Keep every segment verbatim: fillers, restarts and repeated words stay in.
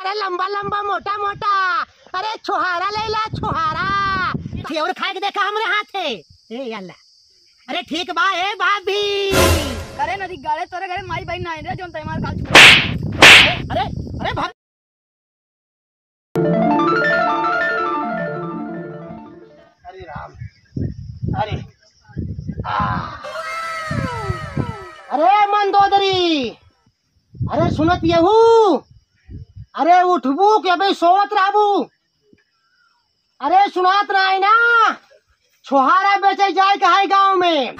अरे लंबा लंबा मोटा मोटा, अरे छोहारा लइला छोहारा। थेवर खाए के देखा हमरे हाथे। ए अल्लाह, अरे ठीक बा ए भाभी। अरे नदी गाड़े तोरे घरे माई बहिन नाही रे, जोन तैमार काल। अरे, अरे भाभी। अरे राम, अरे, आ। अरे मंदोदरी, अरे सुनत यहू, अरे उठबू कि अबे सोवत रहबू? अरे सुनात नाही ना, छोहारा बेचे जाए के है गाँव में।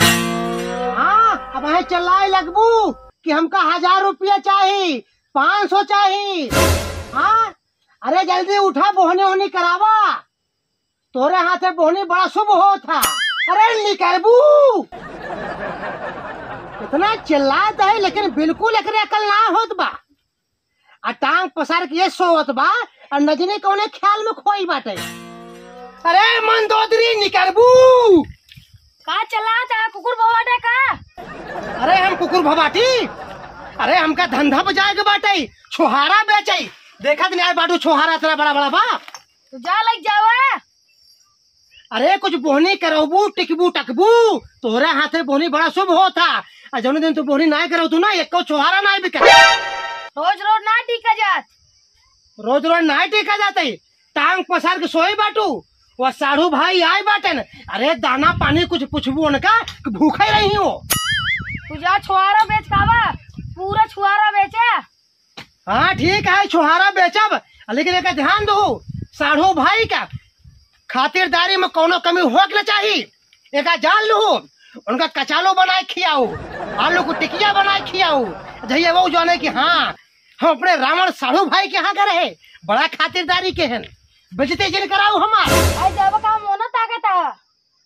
हाँ, अबहीं चिल्लाए लगबू कि हमका हजार रुपया चाही, पाँच सौ चाही। हाँ, अरे जल्दी उठा, बोहनी ओहनी करावा। तोरे हाथे बोहनी बड़ा शुभ होत है। अरे निकरबू, इतना चिल्लात है लेकिन बिल्कुल एकरे अकल ना होत बा। आ टांग पसार के ये सोवत बा, और नजनी कौने ख्याल में खोई बाटे। अरे मंदोदरी निकरबू। का चिल्लात है, कुकुर भवाटे का? अरे हम कुकुर भवाटी? अरे हमका धंधा बजाए के बाटे, छोहारा बेचे। देखत नाही बाटू छोहारा इतना बड़ा बड़ा बा। तो जा लग जावा। अरे कुछ बोहनी करबू, टिकबू टकबू, तोहरे हाथे बोहनी बड़ा शुभ होत है। आ जौने दिन तू बोहनी नाही करबू ना, एको छोहारा नाही बिके। रोज रोज ना टिका जात। रोज रोज नाही टिका जात है, टांग पसार के सोए बाटू। वह साढ़ू भाई आए बाटेन, अरे दाना पानी कुछ पूछबू उनका कि भूखे रही हो। तू जा छोहारा बेच खावा, पूरा छोहारा बेचे। हाँ ठीक है, छोहारा बेचब, लेकिन एक ध्यान दो, साढ़ू भाई का खातिरदारी में कौनो कमी होक न चाही। एक जान लू, उनका कचालो बनाए खियाऊ, आलू को टिकिया बनाए खियाऊ, जहिया वो जाने कि हाँ, हम अपने रावण साढ़ू भाई के यहाँ गए रहे, बड़ा खातिरदारी के हैं, बेइज्जती जिन कराऊ हमार। आई जाबा का मोना ताकत है।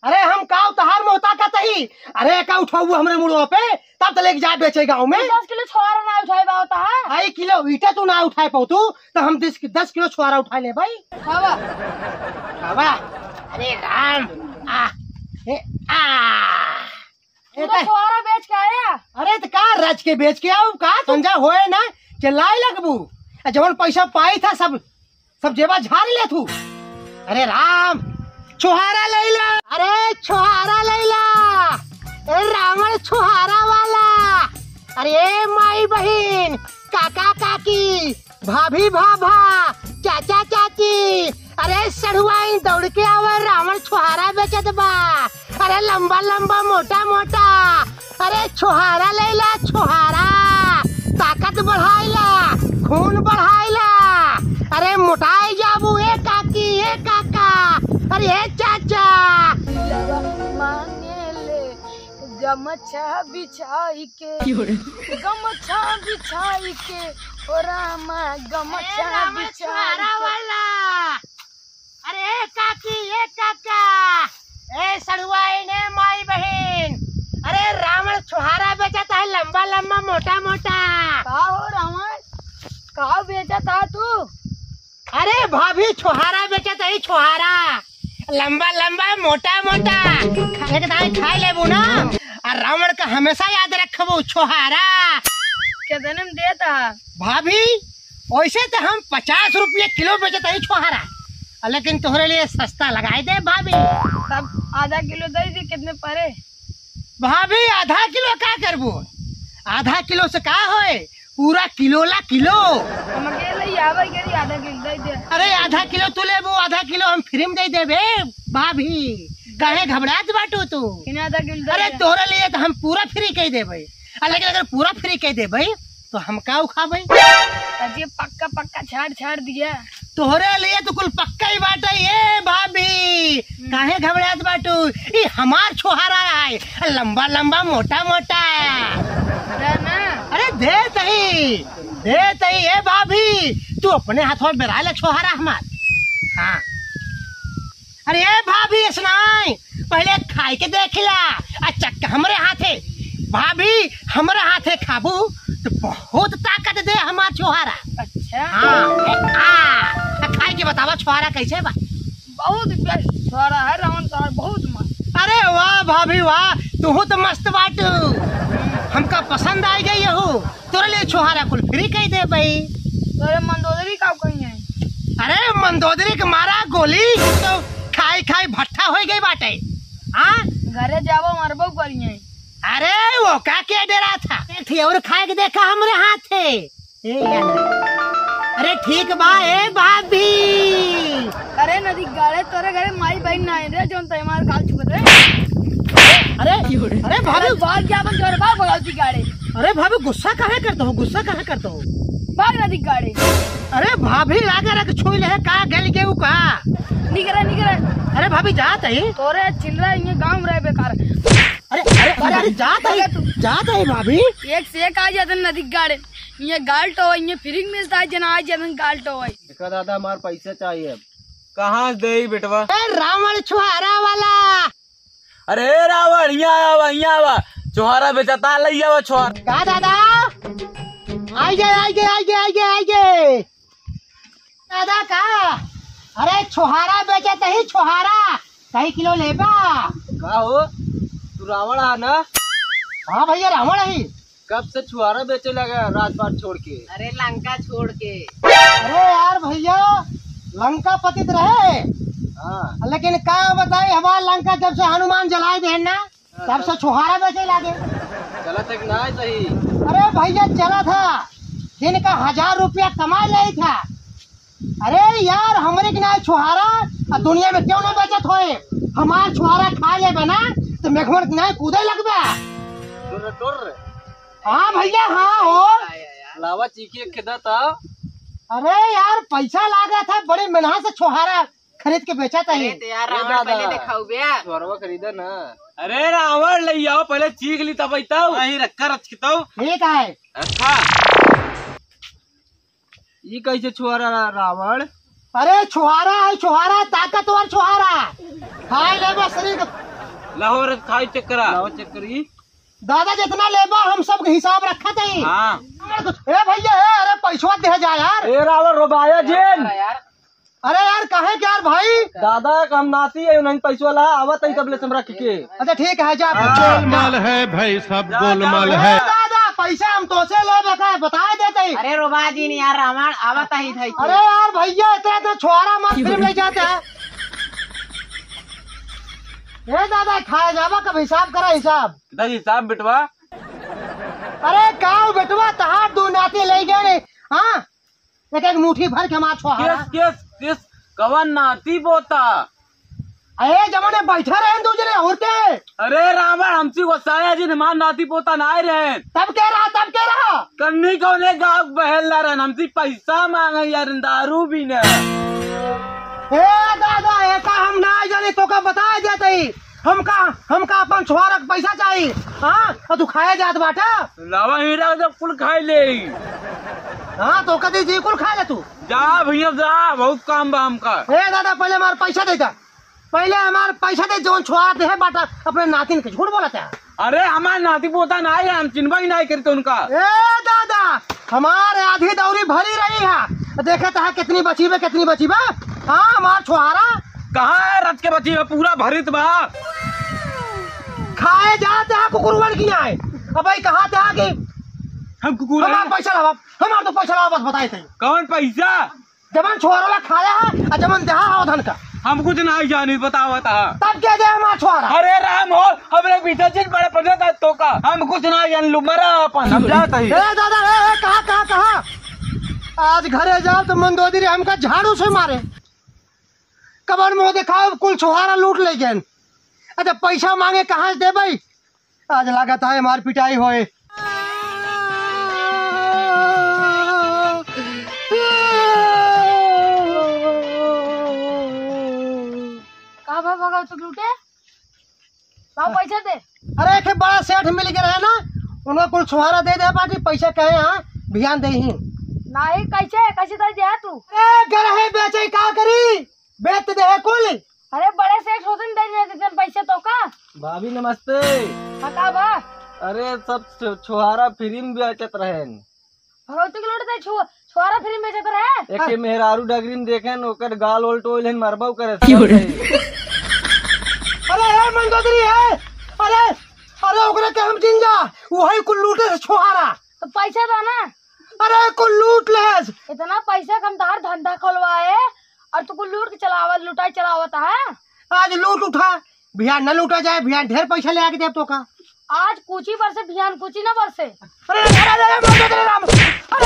अरे हम काव तहार मोह ताकत ही? अरे का उठाऊ हमरे मुड़वा पे, तब तो लेके जा बेचे गाँव में। दस किलो छोहारा ना उठाए पावता है। आई किलो ईटा तू ना उठाए पाऊ तू, तो हम दस, दस किलो छोहारा उठा ले भाई। खावा। खावा। अरे राम, आ, ए, आ। ए, पूरा का छोहारा बेच के आया। अरे तो का रच के बेच के आऊ का? संजा होए ना, चिल्लाए लगबू। आ जवन पैसा पाई था सब सब जेबा झाड़ ले तू। अरे राम, छोहारा लैला। अरे छोहारा लैला, ए रावण छोहारा वाला। अरे माई बहिन, काका काकी, भाभी भाभा, चाचा चाची, अरे सढ़ुआइन दौड़ के आवा, रावण छोहारा बेचत बा। अरे लंबा लंबा मोटा मोटा, अरे छोहारा लैला छोहारा, ताकत बढ़ाइला, खून बढ़ाइला। अरे मोटाई जाबू ए काकी, ए काका, अरे ए चाचा। मांगे ले गमछा बिछाई के, क्यों रे? गमछा बिछाई के, ओ रामा, गमछा ए रामा बिछाई छोहारा के। वाला। अरे ए काकी, ए काका, ए सड़ुआइन, ए माई बहिन, अरे रावण छोहारा बेचत है, लंबा लंबा, मोटा मोटा। का हो रावण, का बेचत है तू? अरे भाभी, छोहारा बेचत है, छोहारा, लंबा लंबा, मोटा मोटा। एक दाई खाए लेबू ना, आ रावण का हमेशा याद रखबू, छोहारा। कितने में देता है? भाभी, वैसे तो हम पचास रुपये किलो बेचत हई छोहारा, लेकिन तोहरे लिए सस्ता लगाए दे भाभी। तब आधा किलो दे दी, कितने परे? भाभी, आधा किलो का करबू? आधा किलो से का होए, पूरा किलो ला किलो। हम अकेले ही आवे के लिए आधा किलो दे दे। अरे, आधा किलो तू लेबू, आधा किलो हम फ्री में दे देबे भाभी। काहे घबरात बाटू तू? किने आधा किलो दे अरे, दे। तोहरे लिए तो हम पूरा फ्री कह देबे। आ, लेकिन अगर पूरा फ्री कह देबे, तो हम का उखाबे? अरे पक्का पक्का छाड़ छाड़ दिया। तोहरे लिए तो कुल पक्का ही बाटे, ए भाभी। हम्म। काहे घबरात बाटू? ई हमार छोहारा है, लंबा लंबा, मोटा मोटा। दे ना। अरे दे तही, दे तही, ए भाभी, तू अपने हाथवा बेरा ले छोहारा हमार। हाँ। अरे ए भाभी, ऐसे नाई, पहले खाए के देख ला। अच्छा, हमरे हाथे, भाभी, हमरे हाथे खाबू तो बहुत ताकत दे हमार छोहारा। अच्छा। हाँ, ए, आ, आ, खाए के बतावा छोहारा कैसे बा? बहुत बेस्ट छोहारा है रावण छोहारा, बहुत मस्त। अरे वाह भाभी वाह, तू तो मस्त बाटू, हमका पसंद आ गई हो। तोरे लिए छोहारा कुल फ्री कह दे भाई। तोरे मंदोदरी का कोई चौधरी के मारा गोली तो खाई खाई भट्ठा होइ गई बाटे। हाँ, घरे जाबो मरबो करिए। अरे वो का के डरा था? एक ठे और खाए के देखा हमरे हाथे। ए यार। अरे ठीक बा ए भाभी। अरे नदी गाड़े तोरे घरे माई बहिन ना आए रे, जोन तय मार गाल चुकत रे। अरे, अरे भाभी। अरे भाग जा, अपन घर भाग, भगवती गाड़े। अरे भाभी, गुस्सा काहे करत हो, गुस्सा काहे करत हो? भाग नदी गाड़े। अरे भाभी, लागे रख छुई ले, का गल के उ का? निकरे, निकरे। अरे भाभी, जात ही। तोरे चिल्ला, ये गाँव रहे बेकार। अरे, अरे, अरे, अरे, जात ही, भाग तू। जात ही भाभी। एक से एक आ जाते नदी गाड़े। ये गाल टोवा, ये फ्री मिलता है, जना आ जाते गाल टोवा। देखा दादा, हमार पैसा चाहिए अब। कहाँ से देई बेटवा? ए, रावण छुहारा वाला। अरे रावण, यहाँ आवा, यहाँ आवा। छुहारा बेचता, लई आवा छुहारा। का दादा? आई गे, आई गे, आई गे, आई गे, आई गे। दादा का? अरे छुहारा बेचत ही, छुहारा। कई किलो लेबा? का हो? तू रावण आ ना? हाँ भैया, रावण ही। कब से छुहारा बेचे लगा राजपाट छोड़ के? अरे लंका छोड़ के। अरे यार भैया, लंका पतित रहे। हाँ। लेकिन का बताई, हमार लंका जब से हनुमान जलाए देहेन ना, हाँ, तब से छुहारा बेचे लागे। चला तक ना सही। अरे भैया, चला था, दिन का हजार रुपया कमा ले था। अरे यार, हमरे के नाई छुहारा आ दुनिया में क्यों ना बेचत होए? हमार छुहारा खा लेबे ना, तो मेघवन के नाई कूदे लगबे। टुर्र, टुर्र। हाँ भैया, हाँ हो। लावा चीखी एक खेदा था। अरे यार, पैसा लागा था, बड़ी मेहनत से छुहारा खरीद के बेचा था अरे ही। तो यार, ए रावण दादा, पहले दिखाऊ बे। छुहारवा खरीदा ना। अरे रावण ले आओ, पहले चीख ली तब बताओ। वहीं रखा रख के तो। ठीक है। अच्छा। ई कैसे छुहारा रा-, रावण? अरे छुहारा है, छुहारा, ताकतवर छुहारा। खाए लेबा शरीर के। लाहौर खाई चक्करा। लाहौर चक्करी। दादा जितना लेबा हम सब के हिसाब रखा थे। हाँ। ए भैया, ए, अरे पैसवा दे जा यार। ए रावण रोबाया जिन। अरे यार, काहे के यार भाई? दादा, हम नाती है, उन्हें पैसवा ला, आवत है तबले से हम रख के। अच्छा, ठीक है, जा। हाँ। गोलमाल है भाई, सब जा, गोलमाल जा, है। जा। दादा, पैसा हम तो से लेबे का, बताए देते ही। अरे, रोबा जी ने यार, रावण आवत ही था। अरे यार भैया, इतना तो छुहारा मत फिल्म ले जाते हैं। ए दादा, खाए जाबा कब हिसाब करा, हिसाब। कितना हिसाब बेटवा? अरे, काऊ बेटवा, तहार दो नाती ले गए ने, हाँ? एक एक मुट्ठी भर के हमार छुहारा। किस, किस, किस, कवन नाती पोता? अरे, जमाने बैठा रहे दो जने और के। अरे रावण, हमसे गोसाया जी हमार नाती पोता ना आए रहे। तब के रहा, तब के रहा? कन्नी कौने गाँव बहल ला रहे, हमसे पैसा मांगे यार, दारू भी ना। ए दादा, एका हम ना जानी, तोका बताए देते ही। हमका, हमका अपन छुहारा के पैसा चाही। हाँ, और तू खाए जात बाटा। लावा हीरा जब कुल खाए ले। हाँ, तो कदी जी कुल खा ले तू। जा भैया जा, बहुत काम बा हमका। ए दादा, पहले हमार पैसा दे जा, पहले हमार पैसा दे, जौन छुहारा दे है बाटा अपने नातिन के। झूठ बोलत है। अरे हमार नाती पोता ना है, हम चिन्हबा ही नहीं करते उनका। ए दादा, हमार आधी दौरी भरी रही है, देखत है कितनी बची बे, कितनी बची बे। हाँ, हमार छुहारा। कहाँ है रच के बची बे, पूरा भरित बा। खाए जात है कुकुरवन की आए। अब भाई कहा था कि हम कुकुर हमार हैं? पैसा लावा, हमार तो पैसा लावा, बस बताए थे। कौन पैसा? जमन छोरा ला खाया है, आ जमन देहा हो धन का। हम कुछ नहीं जानी, बतावा था। तब के दे हमार छोरा? अरे राम हो, हमरे पीछे जिन बड़े पंडित आज तो का। हम कुछ नहीं जान लू, मरा अपन, हम जात ही। ए दादा, ए, ए, कहा, कहा, कहा? आज घरे जाओ तो मंदोदरी हमका झाड़ू से मारे। कबर मुँह दिखाओ, कुल छुहारा लूट ले गए। अच्छा, पैसा मांगे, कहाँ से दे भाई? आज लागत है हमार पिटाई होए। का बा भगव तू लूटे? बा पैसा दे। अरे, एक बड़ा सेठ मिल गया है ना, उनको कुल छुहारा दे दे बाटी, पैसा कहे हाँ, भियान दे ही। नहीं, कैसे, कैसे दे दिया तू? अरे, गरहे बेचे का करी? बेच दे है कुल। अरे बड़े सेठ होते न दे देते पैसे तो का। भाभी नमस्ते। हाँ का बा? अरे सब छु-, छुहारा फ्री में बेचत रहेन। भगवती के लोटे छु-, छुहारा फ्री में बेचत रहे। एक के मेहरारू डगरी में देखेन, ओकर गाल ओल टोइल हन, मरबो करे। अरे ए मंदोदरी है। अरे, अरे ओकरे के हम जिन जा, वही कुल लूटे से छुहारा। तो पैसा दो ना। अरे कुल लूट लेस। इतना पैसा कम तार धंधा खोलवाए और तू कुल लूट के चलावत, लुटाई चलावत है। आज लूट उठा, बिहान न लूटा जाए, बिहान ढेर पैसा ले आके देब तोका। आज कुची बरसे, बिहान कुची न बरसे। अरे, अरे, अरे, अरे, अरे, अरे, राम, अरे,